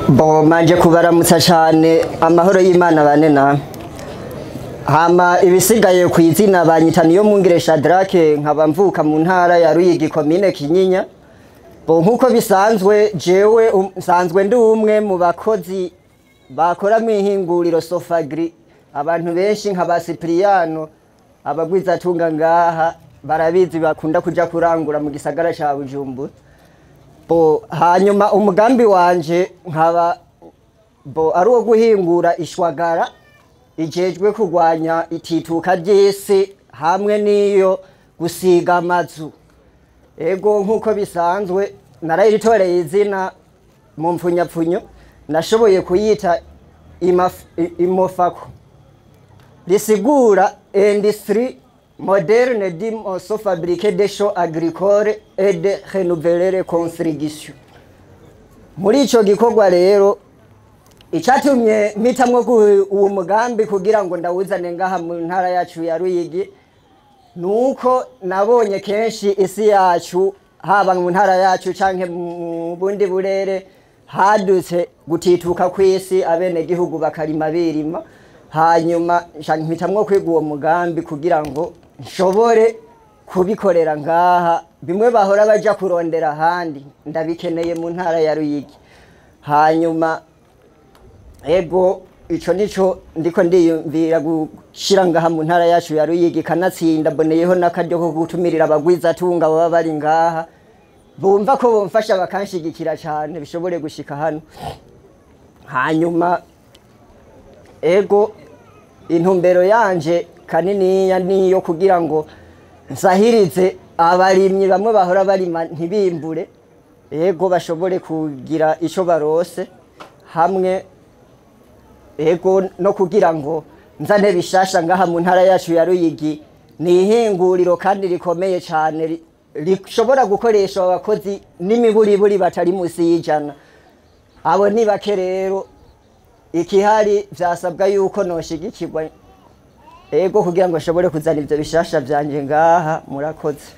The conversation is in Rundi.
Bo manje kubaramutsa cyane, amahoro y'Imana bane namwe. Hama ibisigaye ku izina banyita niyo Mungire Shadrake, nkaba mvuka mu ntara ya Ruyigi, komine Kinyinya. Bo nkuko bisanzwe, jewe nsanzwe ndi umwe mu bakozi bakora mu ihinguriro Sofagri. Abantu benshi nka ba Cipriano, abagwizatunga ngaha barabizi, bakunda kuja kurangura mu gisagara ca Bujumbura. Bo hanyuma umugambi wanje nkaba bo ari uwo guhingura ishwagara ijejwe kurwanya itituka ry'isi hamwe n'iyo gusiga amazu. Ego, nk'uko bisanzwe narayiritoreye izina mu mpfunyapfunyo, nashoboye kuyita Imofako, risigura Industrie moderne du morceau fabriqué des champs agricoles et de renouveler les constructions. Muri ico gikorwa rero, icatumye mpitamwo uwo mugambi kugira ngo ndawuzane ngaha mu ntara yacu ya Ruyigi, nuko nabonye kenshi isi yacu, haba mu ntara yacu canke mu bundi burere, hadutse gutituka kw'isi, abenegihugu bakarima birima. Hanyuma nca mpitamwo kwiga uwo mugambi kugira ngo nshobore kubikorera ngaha, bimwe bahora baja kurondera ahandi ndabikeneye mu ntara ya Ruyigi. Hanyuma ego, ico nico ndiko ndiyumvira gushira ngaha mu ntara yacu ya Ruyigi. Kanatsinda mboneyeho n'akaryo ko gutumirira abagwizatunga baba bari ngaha, bumva ko bomfasha bakanshigikira cane, bishobore gushika hano. Hanyuma ego, intumbero yanje kaniniya niyo kugira ngo nsahirize abarimyi bamwe bahora barima ntibimbure, ego, bashobore kugira ico barose hamwe, ego, no kugira ngo nzane bishasha ngaha mu ntara yacu ya Ruyigi. Ni ihinguriro kandi rikomeye cane, rishobora gukoresha abakozi n'imiburiburi batari musi y'100. Abo ni bake. Rero ikihari, vyasabwa yuko noshigikirwa, ego, kugira ngo nshobore kuzana ivyo bishasha vyanje ngaha. Murakoze.